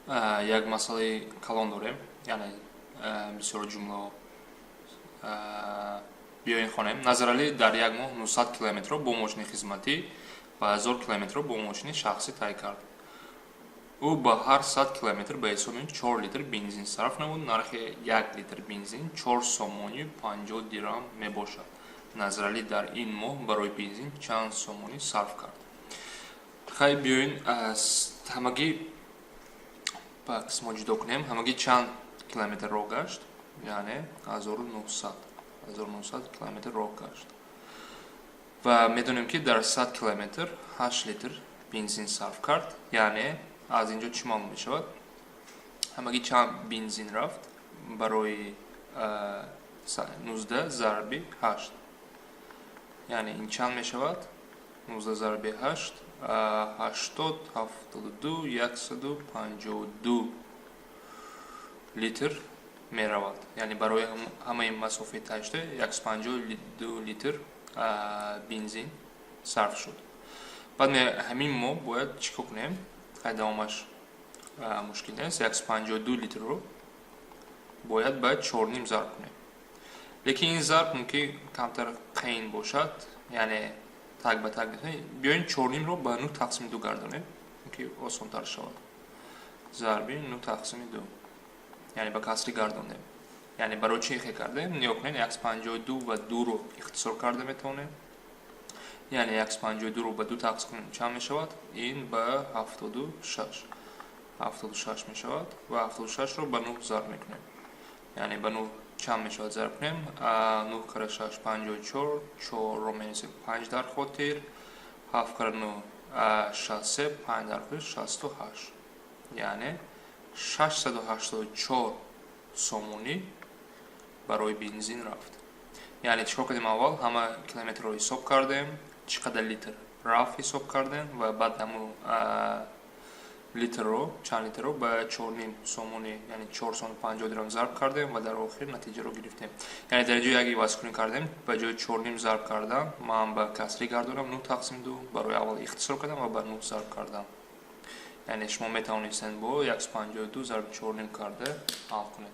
Як масъалаи калон дорем, яъне бисёр ҷумлаҳо. Биёин хонем. Назаралӣ дар як моҳ 900 километрро бо мошини хизматӣ ва 1000 километрро бо мошини шахсӣ тай кард. Ӯ ба ҳар 100 километр ба ҳисоби 4 литр бензин сарф намуд. Нархи 1 литр бензин 4 сомонию 50 дирам мебошад. Назаралӣ дар ин моҳ барои бензин чанд сомонӣ сарф кард? Хай, биёин ҳамагӣ ба қисмҳо ҷудо кунем. Ҳамагӣ чанд километр роҳ гашт? Яъне 1900, 1900 километр роҳ гашт ва медонем, ки дар 100 километр 8 литр бензин сарф кард. Яъне аз ин ҷо чӣ маълум мешавад? Ҳамагӣ чанд бензин рафт? Барои 19 зарби 8, яъне ин чанд мешавад? 19 зарби 8, 80, 72, 152 литр меравад. Яъне барои ҳамаи масофаи тай шуда 152 литр бензин сарф шуд. Баъд ҳамин мо бояд чӣ кор кунем? Хай, давомаш мушкил нест. 152 литрро бояд ба 4,5 зарб кунем, лекин ин зарб мумкин камтар қайин бошад, яъне так ба так. Биёин 4,5-ро ба 9 тақсими 2 гардонем, ки осонтар шавад. Зарби 9 тақсими 2, яъне ба касри гардондем. Яъне барои чӣ хел кардем? Нигоҳ кунед, 152 ва 2-ро ихтисор карда метавонем. Яъне 152-ро ба 2 тақсим кунем, чанд мешавад? Ин ба 76, 76 мешавад ва 76-ро ба 9 зарб мекунем. Яъне ба 9 чанд мешавад зарб кунем? 9 кара 6, 54, 4-ро менависем, 5 дар хотир, 7 кара 9, 63, 5 дар хотир, 68. Яъне 684 сомонӣ барои бензин рафт. Яъне чӣ кор кардем? Аввал ҳама километрро ҳисоб кардем, чӣ қадар литр рафт ҳисоб кардем ва баъд ҳамун литрро, чанд литрро ба 4,5 сомонӣ, яъне 4 сомон 50 дирам зарб кардем ва дар охир натиҷаро гирифтем. Яъне дар ҷои як ивазкунӣ кардем. Ба ҷои 4,5 зарб кардам, ман ба касрӣ гардонам, 9 тақсим 2. Барои аввал ихтисор кардам ва ба 9 зарб кардам. Яъне шумо метавонистед бо 152 зарби 4,5 карда ҳал кунед.